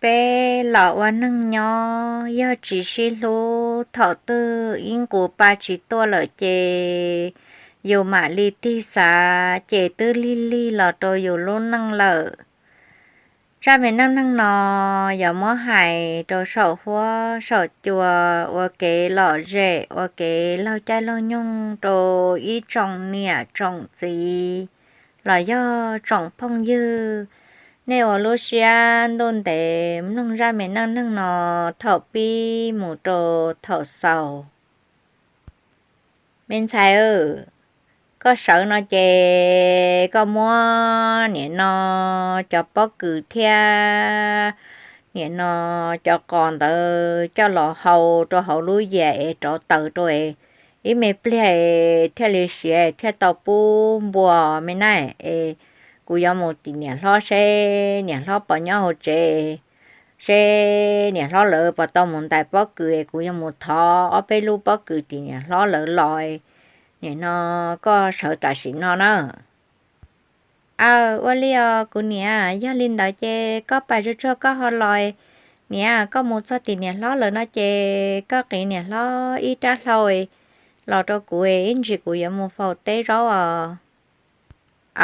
Peb los ua neeg nyob yog tsis sib hlub, thaum twg ib nqus pa tsis tuaj lawm ces yus mam li tig xav ces twb lig lig los rau yus lub neej lawm. Zaj me neej neeg no yuav muab hais rau saum huab saum cua ua kev lom zem ua kev laug caij laug nyoog rau ib tsoom niam tsoom txiv los yog tsoom phooj ywg, nej ua lub siab ntuj ntev mloog zaj me neej neeg no thaum pib mus rau thaum xaus. Me ntxhais, koj sawv no ces koj muab nim no cov pob kws thiab nim no cov qos ntawd coj los hau rau hauv lub yias es rauv taws rau es ib me pliag thiaj li siav thiaj tau pub npua me na. Es kuv yuav mus tim niam hlob seb niam hlob puas nyob hauv tsev, seb niam hlob lawv puas tau mus ntais pob kws es kuv yuav mus thov ob peb lub pob kws tim niam hlob lawv los. Nim no koj sawv tam sim no na. Aw, ua li os kuv niam, yog li ntawd ces koj pais tsuag tsuag koj ho los. Niam, koj mus txog tim niam hlob lawv no ces koj qiv niam hlob ib rab hlau los rau kuv, ib ntsis kuv yuav mus faus teb zaub os.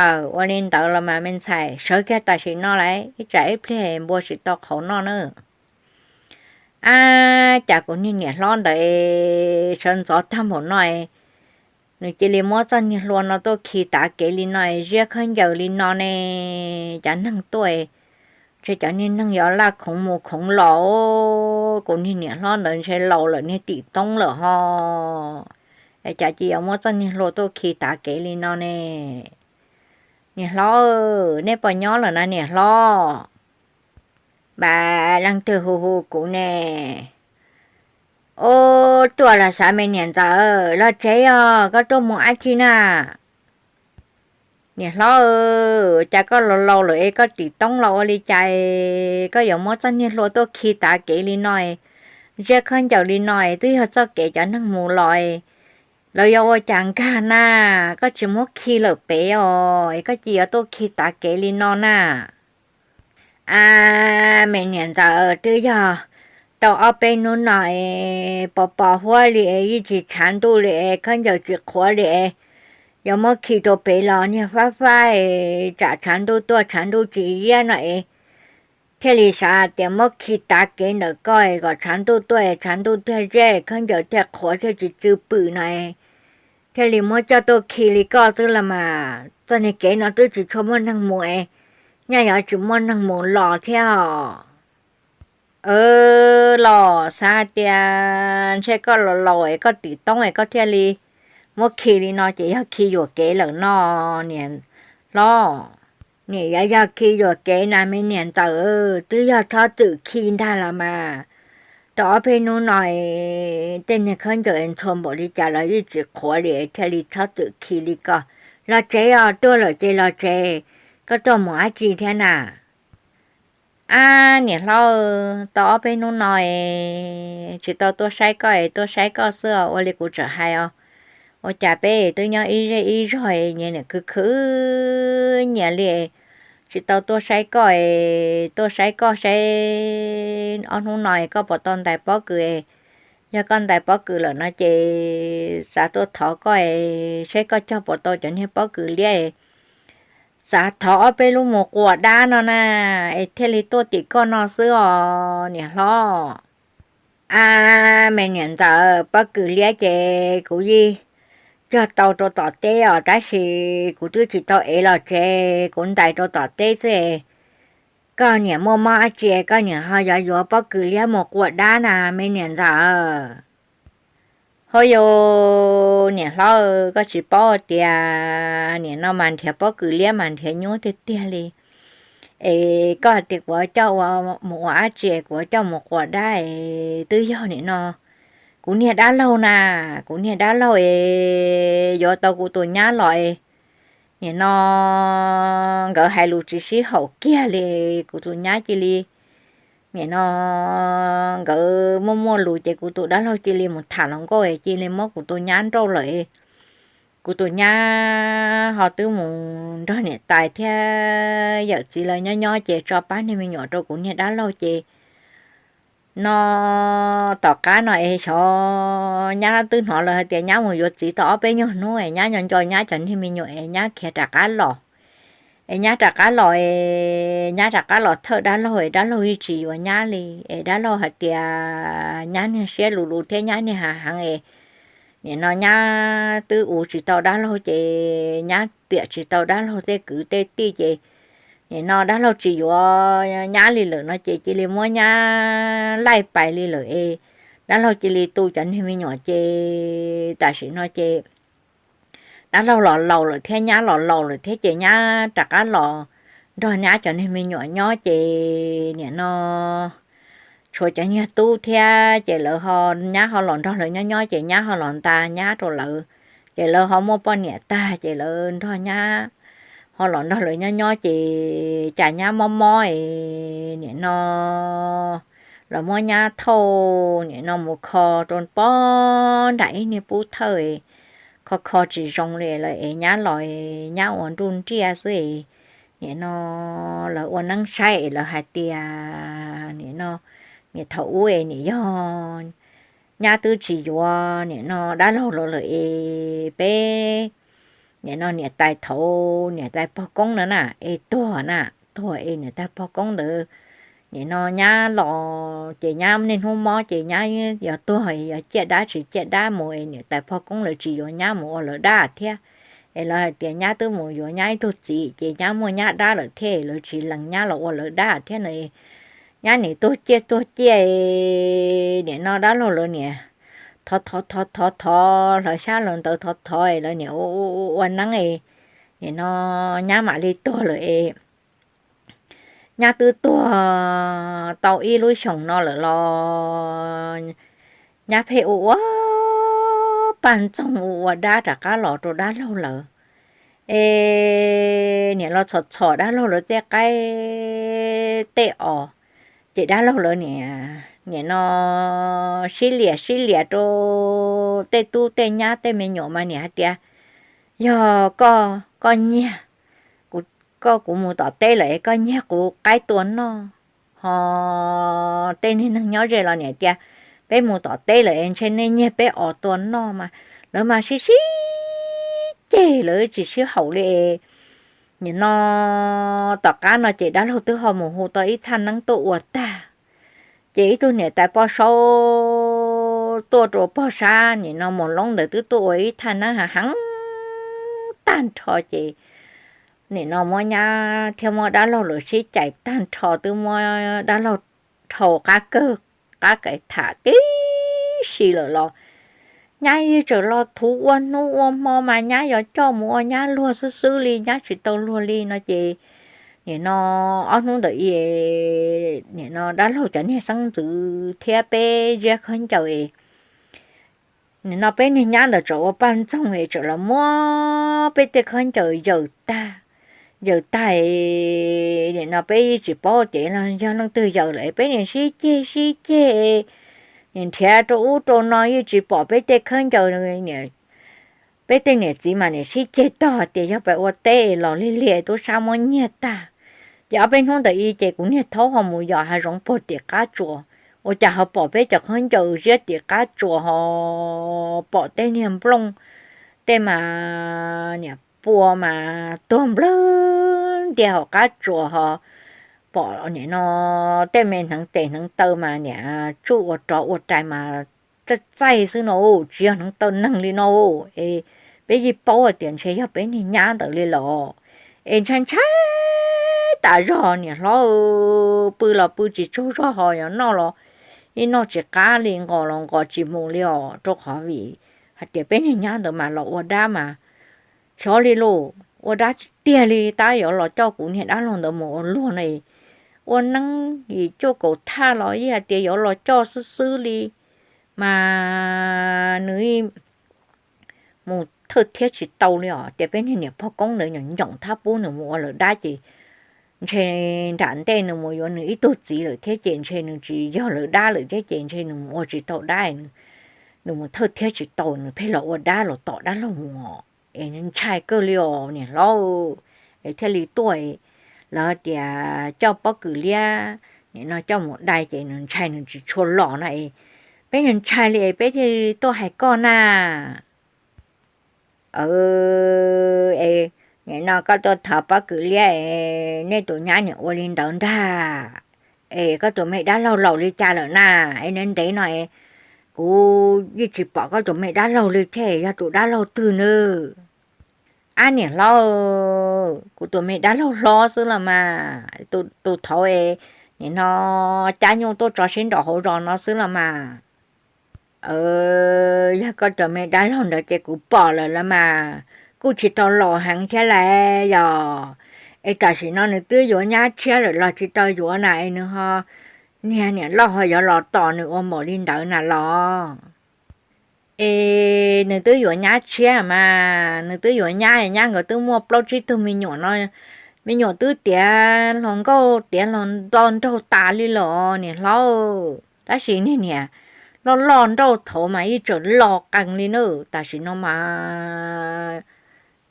Aw, ua li ntawd los mas me ntxhais, sawv kiag tam sim no lawm, ib tsam ib pliag npua tsis tau qhauv noj na. Ab, cas kuv niag niam hlob ntawd sawv ntxov tag npaum no, nws cia li muab txoj niag hlua no tuaj khi tav kev li no, ziab khaub ncaws li no ne. Cov neeg tuaj, ntshe cov niag neeg yuav laj khoov mus khoov los. Kuv niag niam hlob ntawd ntshe laus lawm niag tim toob lawm ho, es cas cia yuav muab txoj niag hlua tuaj khi tav kev li no ne. Niam hlob, nej puas nyob lawm na niam hlob? Npam, leej twg hu hu kuv ne? Ub, tuaj los xav me niam ntxawm, los tsev os, koj tuaj mus dab tsi na? Niam hlob, cas koj laus laus lawm es koj tim toob los ua li cas, koj yuav muab txoj niag hlua tuaj khi tav kev li no, ziab khaub ncaws li no, twb yog txoj kev cov neeg mus los, lawv yuav ua cas nkag na, koj tsis muab khi lawm pem os, es koj cia yuav tuaj khi tav kev li no na. Ab, me niam ntxawm, twb yog tau ob peb hnub no es pos pos huab li es yeej tsis tshav ntuj li es khaub ncaws tsis qhuav li es yuav muab khi rau pem los niag fab fab es tsam tshav ntuj tuaj tshav ntuj tsis ziab no es thiaj li xav tias muab khi tav kev ntawm koj es kom tshav ntuj tuaj es tshav ntuj thiaj zeb khaub ncaws thiaj qhuav thiaj tsis tsw pwm no es thiaj li muab coj tuaj khi li koj xwb los mas. Txoj niag kev no twb tsis tshua muaj neeg mus es nyaj yuav tsis muaj neeg mus los thiab os. Los xav hais tias ntshe koj laus laus es koj tim toob es koj thiaj li muab khi li no ces yog khi yuam kev lawm no niam hlob. Niam, yog yog khi yuam kev na me niam ntxawm, twb yog txhob txwm khi ntag los mas. Tau ob peb hnub no es tej niag khaub ncaws es ntxhua npaum li cas los yeej tsis qhuav li thiaj li txhob txwm khi li koj. Los tsev os, tuaj lawm ces los tsev. Koj tuaj mus dab tsi thiab na? Ab, niam hlob, tau ob peb hnub no es tsis tau tuaj saib koj es tuaj saib koj xwb os, ua li kuv txawm hais os. Ua cas peb twb nyob ib zej ib zog es nyias niam khwv khwv nyias li, tsis tau tuaj saib koj es tuaj saib koj seb ob hnub no es koj puas tau ntais pob kws es yog koj ntais pob kws lawm no ces xav tuaj thov koj es seb koj cog puas tau cov niag pob kws liab es xav thov ob peb lub mus quas dab no na, es thiaj li tuaj tim koj no xwb os niam hlob. Ab, me niam ntxawm, pob kws liab ces kuv yeej cog tau rau tom teb os, tab sis kuv twb tsis tau ev los tsev, kuv ntais rau tom teb xwb. Koj niam muaj mob dab tsi koj niam ho yuav yuav pob kws liab mus quas dab na me niam ntxawm? Hos yus niam hlob, koj tsis paub tias nim no mas nrhiav pob kws liab mas nrhiav nyuaj tiag tiag li. Es koj hais tias kuv coj ua mus ua dab tsi, kuv coj mus quas dab es twb yog nim no kuv niag dab laug na, kuv niag dab laug es yuav tau kuv tus nyab los es nim no nkawd hais lus tsis sib haum kiag li, kuv tus nyab cia li, nim no nkawd muaj muaj lus ces kuv tus dab laug cia li mus tham hluas nkauj es cia li muab kuv tus nyab nrauj lawm. kuv tus nyab ho twb mus nrog niam tais thiab yawm txiv lawv nyob nyob ces tso pab niag me nyuam rau kuv niag dab laug ces no tom qab no es xyov nyab twb hnov lawv hais tias nyab mus yuav txiv tau ob peb nyuag hnub es nyab nco nco nyab cov niag me nyuam es nyab khiav rov qab los. Es nyab rov qab los es nyab rov qab los thawj dab laug es dab laug yeej tsis yuav nyab li. Es dab laug hais tias nyab niag siab luv luv thiab nyab niag hav heev es nim no nyab twb ua tsis tau dab laug ces nyab tiam tsis tau dab laug tej kwv tej tij ces nim no dab laug tsis yuav nyab li lawm no ces cia li muab nyab laij pais li lawm es dab laug cia li tu cov niag me nyuam ces tam sim no ces dab laug los laus lawm thiab nyab los laus lawm thiab ces nyab rov qab los nrog nyab cov niag me nyuam nyob ces nim no tshuav cov niag tub thiab ces lawv ho, nyab ho los nrog lawv nyob nyob ces nyab ho los nta nyab rau lawv, ces lawv ho muaj poj niam tag ces lawv nrog nyab ho los nrog lawv nyob nyob ces cas nyab mob mob es nim no lawv muab nyab thauj nim no mus kho rau pob nram ib niag pub thawj, kho kho tsis zoo li lawv es nyab los nyab ua nruj nriaj xwb es nim no lawv ua neeb saib es lawv hais tias nim no nim thaum ub es nim yog nyab twb tsis yuav nim no dab laug lawm es peb nim no niam tais thaum niam tais pog koob na na es tuag na, tuag es niam tais pog koob ntawd nim no nyab los ces nyab niaj hnub mob ces nyab yuav tuag yuav ciaj dab tsis ciaj dab mus es niam tais pog koob lawv tsis yuav nyab mus ua lawv dab thiab. Es lawv hais tias nyab twb mus yuav nyab ib tug txiv ces nyab muaj nyab dab lawm thiab lawv tsis lees nyab los ua lawv dab thiab no. Nyab nim tuag ciaj tuag ciaj nim no dab laug lawv niam thov thov thov thov thov hlawv xyab hlawv ntawv thov thov lawv niam ua neeb nim no nyab mam li tuag lawm es nyab twb tuag tau ib lub xyoos no lawm los nyab pheej ua ua paj ntxoog ua ua dab rov qab los rau dab laug lawv es nim los txhom txhom dab laug lawv tej qaib tej os. Ces dab laug lawv niam nim no sib liam sib liam rau tej tub tej nyab tej me nyuam mas niam hais tias yog koj, koj nyiag, koj kuv mus tom teb lawm es koj nyiag kuv qaib tua noj. Ho tej niag neeg nyob ze los niam tias peb mus tom teb lawm es ntshe nej nyiag peb os tua noj mas lawv mas sib sib ceg lawv tsis sib haum li. Nim no tom qab no ces dab laug twb ho mus hu tau ib thaj neeb tuaj ua tag. Ces ib tug niam tais poj saub tuaj rau pog sab nim no mus loob ntawd twb tuaj ua ib thaj neeb hav heev tag nrho ces nim no muab nyab thiab muab dab laug lawv sib cais tag nrho twb muab dab laug dhau qab kawg qab kais tham tib si lawm los nyab yeej tseem los thuv ua hnub ua hmo mas nyab yuav coj mus ua nyab luag xwb xwb li nyab tsis tau luag li no ces nim no ob hnub ntawd nim no dab laug cov niag xeeb ntxwv thiab peb ziab khaub ncaws nim no peb niag nyab ntawd tseem ua paj ntxoog es tseem los muab peb tej khaub ncaws yaws tag, yaws tag nim no peb tsis paub ces yog leej twg yaws lawm peb niam sib ceg sib ceg nim nrhiav rau ub rau no yeej tsis pom peb tej khaub ncaws. Peb tej niam txiv mas niam sib ceg tog tias yog pes ua teb los lig lig tub sab muab nyiag tag. Ces ob peb hnub ntawd i ces kuv niag thaub ho mus yos hav zoov puag tim qab tsuas, ua cas ho pom peb cov khaub ncaws ziab tim qab tsuas ho pom tej niag nplooj tej mas niam pua mas tuag nplawg ntiag hauv qab tsuas ho pom nim no tej me hneev tes hneev taw mas niam tsuj ua rov ua rais mas txaij txaij xwb no, tsis yog hneev taw neeg li no. Es peb yeej paub hais tias ntshe yog peb niag nyab ntawd li los es ntshai ntshai tas zog niam hlob, pw los pw tsis tsaug zog ho yog noj los ib noj tsis qab li, nqos los nqos tsis mus li os, rau qhov vim hais tias peb niag nyab ntawd mas los ua dab mas xyov li lauj, ua dab tiag tiag li tab yuav los coj kuv niag dab laug ntawd mus ua luag no. Ua neeb yim cuaj kaum thaj los yeej hais tias yuav los coj xwb xwb li mas nws mus thawj thiab tsis tau li os. Tias peb niag niam pog koob ntawd nyoos ncoom thab pub nws mus ua lawv dab ces ntshe nram ntej nws mus yuav nws ib tug txiv lawm thiab ces ntshe nws tsis yog lawv dab lawm thiab ces ntshe nws mus ua tsis tau dab, nws mus thawj thiab tsis tau nws pheej los ua dab los tom dab laug mus. es nws ntshai kawg li os niam hlob, es thiaj li tuaj, lawv tias coj pob kws liab nim no coj mus dai ces nws ntshai nws tsis tshua los no es, peb ntshai li es peb thiaj li tuaj hais koj na. Nim no koj tuaj thov pob kws liab es nej tus nyab nim ua li ntawd ntag, es koj tus me dab laug laus li cas lawm na, es ntev ntev no es kuv yeej tsis pom koj tus me dab laug li thiab, yog tus dab laug twg nws? Ab niam hlob, kuv tus me dab laug hlob xwb los mas, tus thaud es nim no cab nyuj tuaj tso sib nraum hauv zos no xwb los mas. Yog koj tus me dab laug ntawd ces kuv pom lawm los mas, kuj tsis tau laus heev thiab lawm yog, es tam sim no nws twb yuav nyab tshiab lawm los tsis tau yuav na es nws ho, niag niam loj ho yuav los tos nws ua npaum li ntawd na los. Es nws twb yuav nyab tshiab mas, nws twb yuav nyab, nyab nkawd twb muaj plaub tsib tug me nyuam no, me nyuam twb tiav hluas nkauj tiav hluas nto nraug tas li los niam hlob, tab sis niag niam loj loj nrauj thaud mas yeej tseem los qees li na, tam sim no mas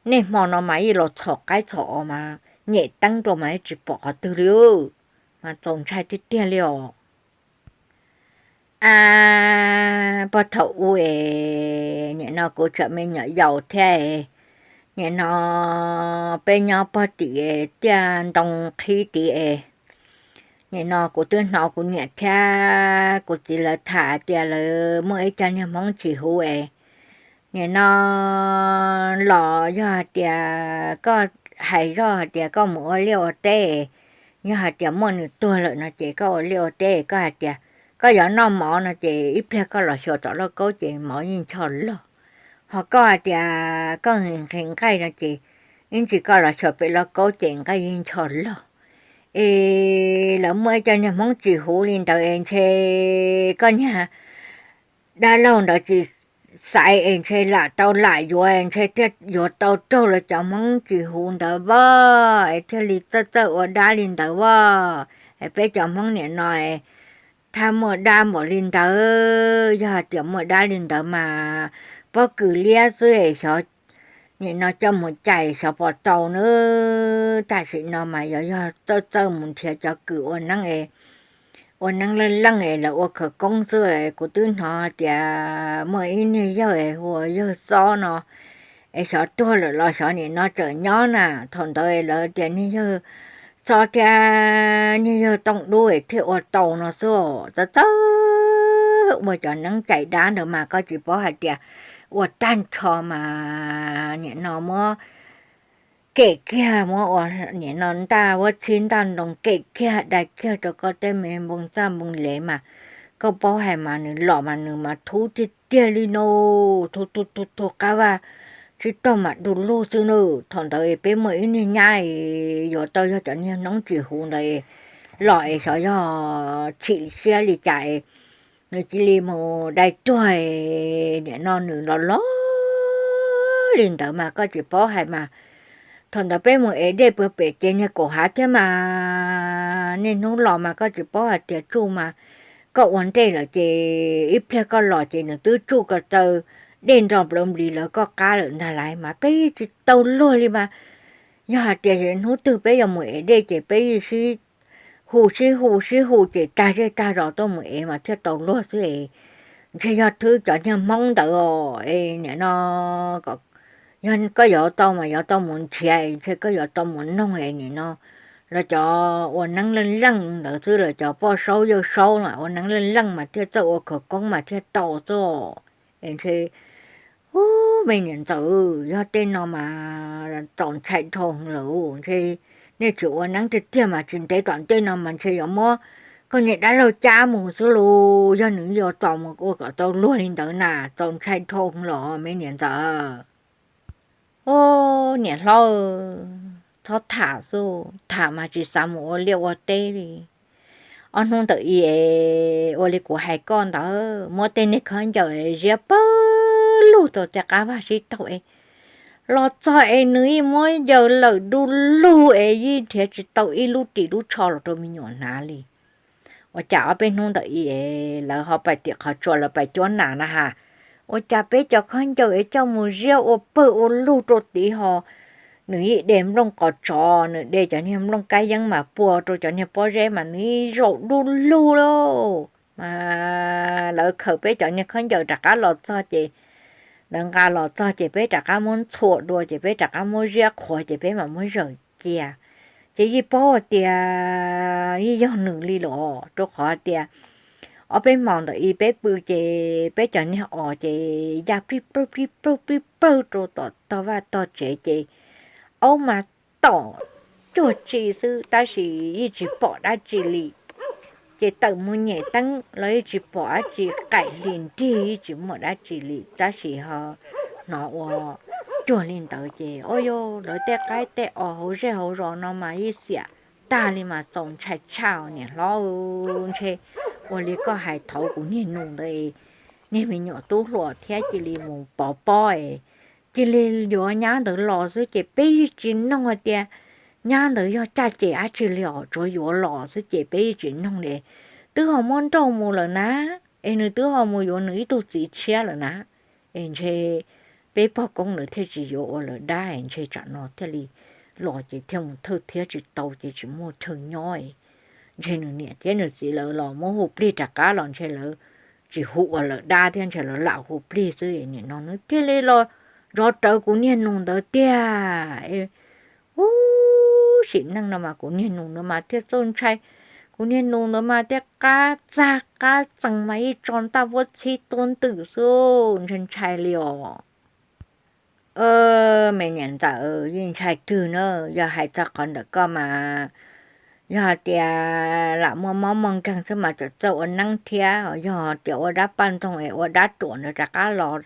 niaj hmo no mas yeej los txhom qaib txhom os mas, nyem teeb rau mas yeej tsis pom qhov twg li, mas txaus ntshai tiag tiag li os. Ab, puag thaum ub es nim no kuv tseem me nyuam yaus thiab, nim no peb nyob puag tim tiaj ntoo qhib tid es, nim no kuv twb hnov kuv niam thiab kuv txiv lawv tham tias lawv muaj ib co niag Hmoob tsis huv es, nim no los yog hais tias koj hais zoj hais tias koj mus ua liaj ua teb, yog hais tias muaj nws tuag lawm no ces koj ua liaj ua teb koj hais tias koj yuav noj mov no ces ib pliag koj los xyuas tom lauj kaub ces mov yeej ncho log, ho koj hais tias koj nqhis nqaij no ces ib ntsis koj los xyuas pem lauj kaub ces nqaij yeej ncho log. Es lawv muaj ib co niag Hmoob tsis huv li ntawd es ntshe koj niag dab laug ntawd tsis xaiv es ntshe lam tau lam yuav ntshe thiaj yuav tau raug lawv cov Hmoob tsis huv ntawd vaj es thiaj li txawj txawj ua dab li ntawd vaj. Es peb cov Hmoob nim no es thaj muaj dab npaum li ntawd, yog hais tias muaj dab li ntawd mas pob kws liab xwb es xyov nim no coj mus cais xyov puas tau na. Tam sim no mas yog yog txawj txawj mus nrhiav cov kws ua neeb es ua neeb leej leej es lawv ua khawv koob xwb. Kuv twb hnov tias muaj ib niag yawg es hu ua yawg Xob no es xyov tuag lawm los xyov nim no tseem nyob na. Thaum ntawd lawv tias niag yawg Xob thiab niag yawg Tooj Dub es thiaj ua tau no xwb. Txawj txawj ua cov neeb cais dab ntawd mas koj tsis paub hais tias ua tag nrho mas nim no muab kem kiag, muab ua nim no ntaj huab txhib ntaj nroos kem kiag dai kiag rau koj tej me npoo txaj npoo lev mas koj paub hais mas nws los mas nws mas thub tiag tiag li no, thub thub thub thub qab vaj tsib taug mas du lug xwb na. Thaum ntawd peb muaj ib niag nyab yuav tau yog cov niag Hmoob tsis huv ntawd los es xyov yog chim siab li cas es nws cia li mus dai tuag. Nim no nws los los li ntawd mas koj tsis paub hais mas, thaum ntawd peb mus ev dej puag pem ces niag kaum hav thiab mas, niaj hnub los mas koj tsis paub hais tias tsuj mas koj ua ntej lawm ces ib pliag koj los ces nws twb tsuj ko taw dej nro plawv nplis lawv koj qab lawm ntag lauj. Mas peb tsis tau luag li mas, yog hais tias hnub twg peb yuav mus ev dej ces peb sib hu sib hu sib hu ces tag zej tag zos tuaj mus ev mas thiaj tau luag xwb es. Ntshe yog thwb cov niag Hmoob ntawd os es nim no yog koj yuav tau mas yuav tau mus nrhiav, ntshe koj yuav tau mus noog es nim no los cov ua neeb leej leej ntawd xwb, los cov poj saub yawg saub no ua neeb leej leej mas thiaj txawj ua khawv koob mas thiaj tau xwb. Es ntshe, u, me niam ntxawm, yog tej no mas txaus ntshai dhau lawm. Ntshe nej tsis ua neeb tiag tiag mas tsis ntev tom ntej no mas ntshe yuav muab koj niag dab laug cab mus xwb los yog nws yuav tos mus ua kom tau luag li ntawd na, txaus ntshai dhau los me niam ntxawm. Ub, niam hlob, txhob tham xwb, tham mas tsis xav mus ua liaj ua teb li. Ob hnub ntawm i es ua li kuv hais koj ntawd, muab tej niag khaub ncaws ziab pawg lug tau tej qab vaj sib taug es los txog es nws yeej muab ncaws lawm du lug es yeej nrhiav tsis tau ib lub ris lub tsho los rau me nyuam hnav li. Ua cas ob peb hnub ntawm i es lawv ho pais tim qhov tsua lawv pais cuab nas na has, Ua cas peb cov khaub ncaws es coj mus ziab ua pawg ua lug rau tid ho, nws yeej de nplooj qos tsov, nws de cov niag nplooj kab yeeb mas pua rau cov niag pob zeb mas nws yeej zaum dub lug lauj. Mas lawv khaws peb cov niag khaub ncaws rov qab los txog ces, lawv nqa los txog ces peb rov qab muab ntxhua dua ces peb rov qab muab ziab qhuav ces peb mam muab zawm cia. Ces yeej paub hais tias yeej yog nws li los rau qhov tias ob peb hmos ntawm i peb pw ces peb cov niag os ces ya plij plawg plij plawg plij plawg rau tom tog vaj tog tsev ces aub mas tom cuag tsi xwb tab sis yeej tsis pom dab tsi li. Ces tawm mus nyem teeb los yeej tsis pom dab tsi, qaim hli nrig yeej tsis muaj dab tsi li tab sis ho hnov ua cuag li ntawd ces, o yog lawv tej qaib tej os hauv zej hauv zos no mas yeej xiam tag li mas txaus ntshai tshaj niam hlob. Ntshe ua li koj hais thaum kuv niag nus ntawd, niag me nyuam tub hluas thiab cia li mus pov pob es cia li yuav nyab ntawd los xwb ces peb yeej tsis noog hais tias nyab ntawd yog caj ces dab tsi li os, tsuav yuav los xwb ces peb yeej tsis noog li. Twb ho muab nrauj mus lawm na, es nws twb ho mus yuav nws ib tug txiv tshiab lawm na. Es ntshe peb pog koob lawv thiaj tsis yuav ua lawv dab es ntshe tsam no thiaj li los ces thiaj mus thawj thiab tsis tau ces tsis muaj chaw nyob. Ntshe nws niam thiab nws txiv lawv los muab hu plig rov qab los ntshe lawv tsis hu ua lawv dab thiab ntshe lawv lam hu plig xwb. Nim no nws thiaj li los zov rawv kuv niag nus ntawd tiag. Ub, sim neej no mas kuv niag nus ntawd mas thiaj txaus ntshai. Kuv niag nus ntawd mas thiaj qab txag qab txees mas yeej tso ntaj vuab txhib tuab ntwm xwb, ntshai ntshai li os. Me niam ntxawm, yeej ntshai twg na, yog hais txog qhov ntawm koj mas yog hais tias lam muaj mob muaj nkeeg xwb mas txawm txawj ua neeb thiab, yog tias ua dab paj ntxoog es ua dab ruam ntawd rov qab los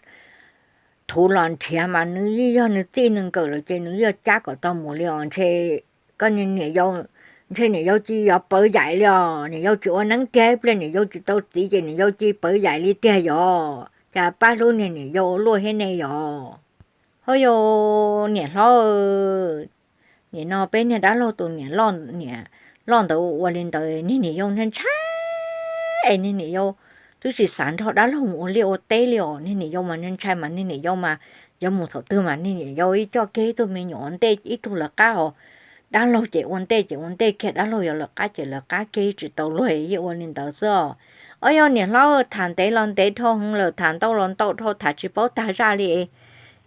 thuv los nrhiav mas nws yeej yog nws txij nws nkawm lawm ces nws yeej cab kom tau mus li os. Ntshe koj niam, ntshe niam yau tsis yog pawv yaim li os, niam yau tsis ua neeb tiag ib pliag niam yau tsis tau txiv ces niam yau tsis pawv yaim li tiag yog cas pab hlub niag niam yau ua luaj thiab ne yog. Ho yog niam hlob, nim no peb niag dab laug tus niam loj ntawd ua li ntawd niag niam yau ntshai ntshai es niag niam yau twb tsis xav nrog dab laug mus ua liaj ua teb li os. Niag niam yau mas ntshai ntshai mas niag niam yau mas yuav mus thaum twg mas niag niam yau ib coj kiag ib tug me nyuam ua ntej ib tug lawv qab os. Dab laug ces ua ntej ces ua ntej kiag, dab laug yuav lawv qab ces lawv qab kiag tsis tau luag, yeej ua li ntawd xwb os. Os yog niam hlob, tham ntev los ntev dhau heev lawm, tham ntau los ntau dhau, tham tsis paub tag zaj li.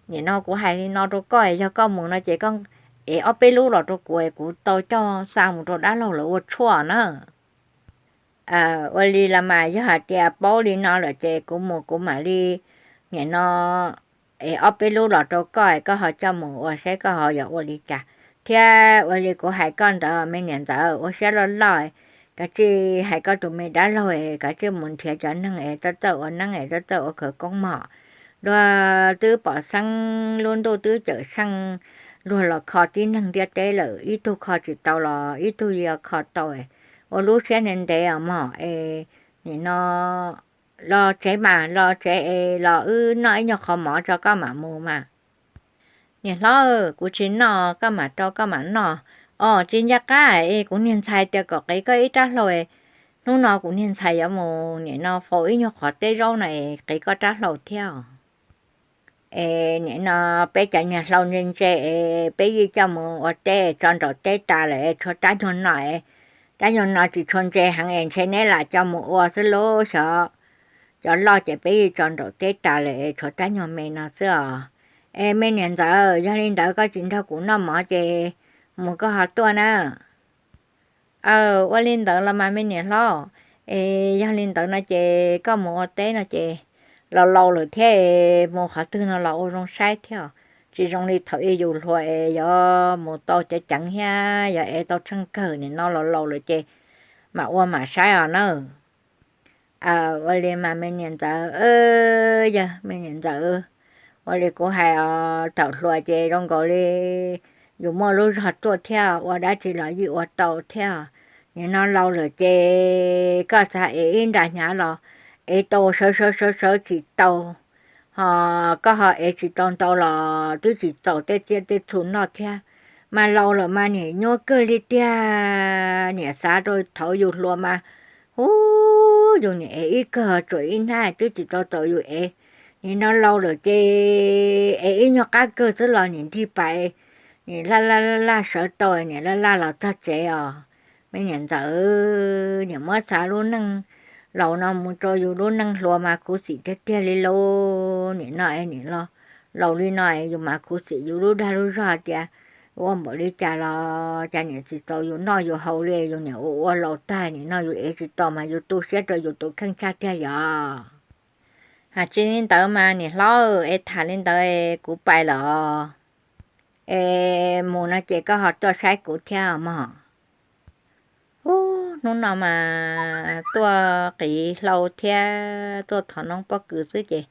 Nim no kuv hais li no rau koj, yog koj mus no ces koj ev ob peb lub los rau kuv, kuv tau coj xa mus rau dab laug lawv ua tshuaj na. Ua li los mas yog hais tias paub li no lawm ces kuv mus kuv mam li, nim no ev ob peb lub los rau koj, koj ho coj mus ua saib koj ho yuav ua li cas. Thiab ua li kuv hais koj ntawd me niam ntxawm, ua siab loj loj, kav tsij hais koj tus me dab laug es kav tsij mus nrhiav cov neeg es txawj txawj ua neeb es txawj txawj ua khawv koob mog. Luag twb pom xeeb, lub ntuj twb cawm seej, luag los kho tib neeg ntiaj teb lawm, ib tug kho tsis tau los ib tug yuav kho tau. Ua lub siab ntev ntev os mog es, nim no los tsev mas, los tsev es los wb noj ib nyuag qhov mov tso koj mam mus mas. Niam hlob, kuv tsis noj, koj mam rau koj mam noj. Os, tsis ncaj qab es kuv niag ntxhais tias kom qiv koj ib rab hlau, hnub no kuv niag ntxhais yuav mus nim no faus ib nyuag qhov teb zaub no es qiv koj rab hlau thiab os. Es nim no peb cov niag hlau ntse ntse es peb yeej coj mus ua teb tso nraum teb tas lawm es tshuav rab nyuag no es, rab nyuag no tsis tshua ntse heev es ntshe neb lam coj mus ua xwb lauj. Xyov cov loj ces peb yeej tso nraum teb tas lawm es tshuav rab nyuag me no xwb os. Es me niam ntxawm, yog li ntawd koj tsis nrog kuv noj mov ces mus koj ho tuaj na. Aw, ua li ntawd los mas me niam hlob, es yog li ntawd no ces koj mus ua teb no ces los laus lawm thiab es mus qhov twg no los ua zoo saib thiab. Tsis zoo li thaum ub yus hluas es yuav mus tau ceev ceev thiab yuav ev tau tsheej kawg, nim no los laus lawm ces mam ua mam saib os na. Ua li mas me niam ntxawm, yog me niam ntxawm, ua li kuv hais os, thaum hluas ces zoo nkaus li yus muaj lub zog tuaj thiab, ua dab tsi los yeej ua tau thiab. Nim no laus lawm ces koj xav ev ib nra hnyav los ev tau sawv sawv sawv sawv tsis tau, ho koj ho ev tsis tau ntau los twb tsis txaus tej tsiaj tej txhu noj thiab. Mas laus lawm mas niam nyuaj kawg li tiag, niam xav rau thaum yus hluas mas, hu, yus niam ev ib kawg tsuas ib hnab twb tsis tau txaus yus ev. Nim no laus lawm ces es ib nyuag qab kawg xwb los nim nrig pais, nim laj laj laj laj sawv tau, nim laj laj los txog tsev os. Me niam ntxawm, nim muab xav lub neej laus no mus rau yus lub neej hluas mas khuv xim tiag tiag li lauj. Nim no es nim los laus li no es yus mas khuv xim yus lub dag lub zog tias ua npaum li cas los cas nim tsis txaus yus noj yus haus li, yus nim ua ua laus tag nim no yus ev tsis tau mas yus tu siab rau yus tus kheej tshaj tiag yog. Hais tsis li ntawd mas niam hlob, es tham li ntawd es kuv pais lawm os. Es mus no ces koj ho tuaj saib kuv thiab mog. Ub, hnub no mas tuaj qiv hlau thiab tuaj thov noob pob kws xwb ces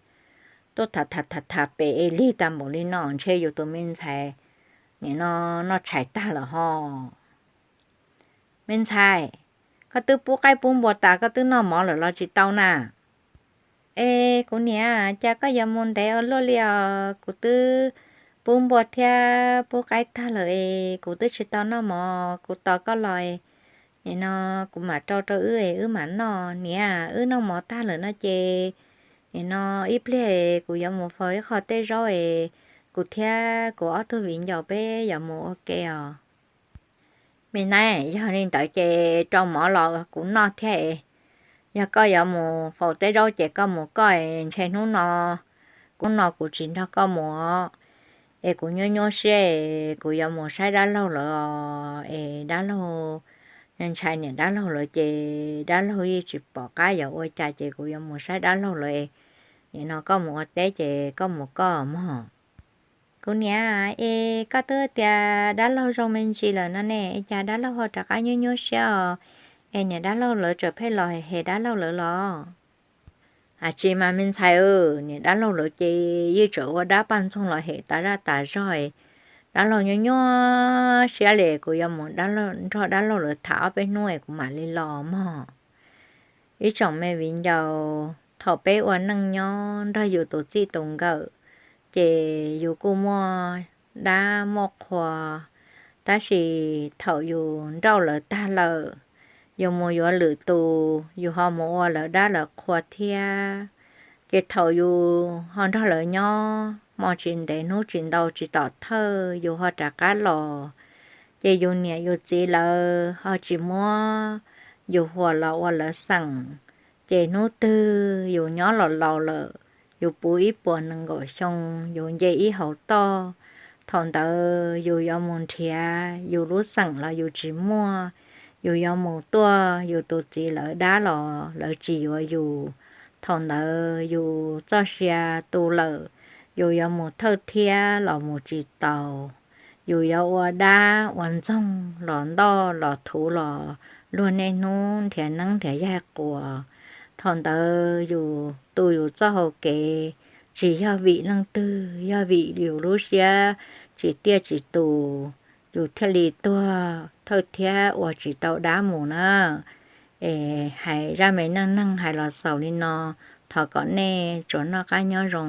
tuaj tham tham tham tham pem es lig tag npaum li no ntshe yus tus me ntxhais nim no noj tshais tag lawm hos. Me ntxhais, koj twb pub qaib pub npua tas koj twb noj mov lawm los tsis tau na? Es kuv niam, cas koj yuav mus ntev ua luaj li os? Kuv twb pub npua thiab pub qaib tag lawm es kuv twb tsis tau noj mov, kuv tos koj los nim no kuv mam rau rau wb es wb mam noj. Niam, wb noj mov tag lawm no ces nim no ib pliag kuv yuav mus faus ib qho tej zaub es kuv thiab kuv ob tug viv ncaus peb yuav mus ua ke os. Me nab, yog li ntawd ces rau mov los kuv noj thiab es. Yog koj yuav mus faus tej zaub ces koj mus koj es ntshe hnub no, hnub no kuv tsis nrog koj mus os. Es kuv nyuaj nyuaj siab es kuv yuav mus saib dab laug lawv os. Es dab laug, ntshai niam dab laug lawv ces dab laug yeej tsis pom qab yuav ua cas ces kuv yuav mus saib dab laug lawv es. Nim no koj mus ua teb ces koj mus koj mog. Kuv niam, es koj twb tias dab laug zoo me ntsis lawm no ne, es cas dab laug ho rov qab nyuaj nyuaj siab os? Es niam dab laug lawv tseem pheej los hem dab laug lawv los? Hais tsis mas me ntxhais, niam dab laug lawv ces yeej tseem ua dab paj ntxoog los hem tas zaj tas zog es dab laug nyuaj nyuaj siab li, kuv yuav mus nrog dab laug lawv tham ob peb hnub es kuv mam li los mog. Ib tsoom me viv ncaus, thaum peb ua neej nyob nrog yus tus txij tus nkawm ces yus kuj muaj dab muaj qhua, tab sis thaum yus nrauj lawv tag lawm, yus mus yuav lwm tus, yus ho mus ua lawv dab lawv qhua thiab. Ces thaum yus ho nrog lawv nyob hmo tsis ntev hnub tsis ntau tsis tom thawj yus ho rov qab los, ces yus niam yus txiv lawv ho tsis muab yus huas los ua lawv xeem. Ces hnub twg yus nyob los laus lawm, yus puv ib puas nees nkaum xyoo, yus nce ib hauv toj, thaum ntawd yus yuav mus nrhiav yus lub xeem los yus tsis muaj, yus yuav mus tuaj yus tus txiv lawv dab los lawv tsis yuav yus. Thaum ntawd yus txoj sia tu lawm, yus yuav mus thawj thiab los mus tsis tau. Yus yuav ua dab ua ntxoog los ntoj los thuv los luag niaj hnub nrhiav neeb nrhiav yaig quas. Thaum ntawd yus tu yus txoj hau kev tsis yog vim leej twg, yog vim yus lub siab tsis tiaj tsis tus, yus thiaj li tuag thawj thiab ua tsis tau dab mus na. Es hais zaj me neej neeg hais los xaus li no, thov kom nej tsuas noj qab nyob zoo.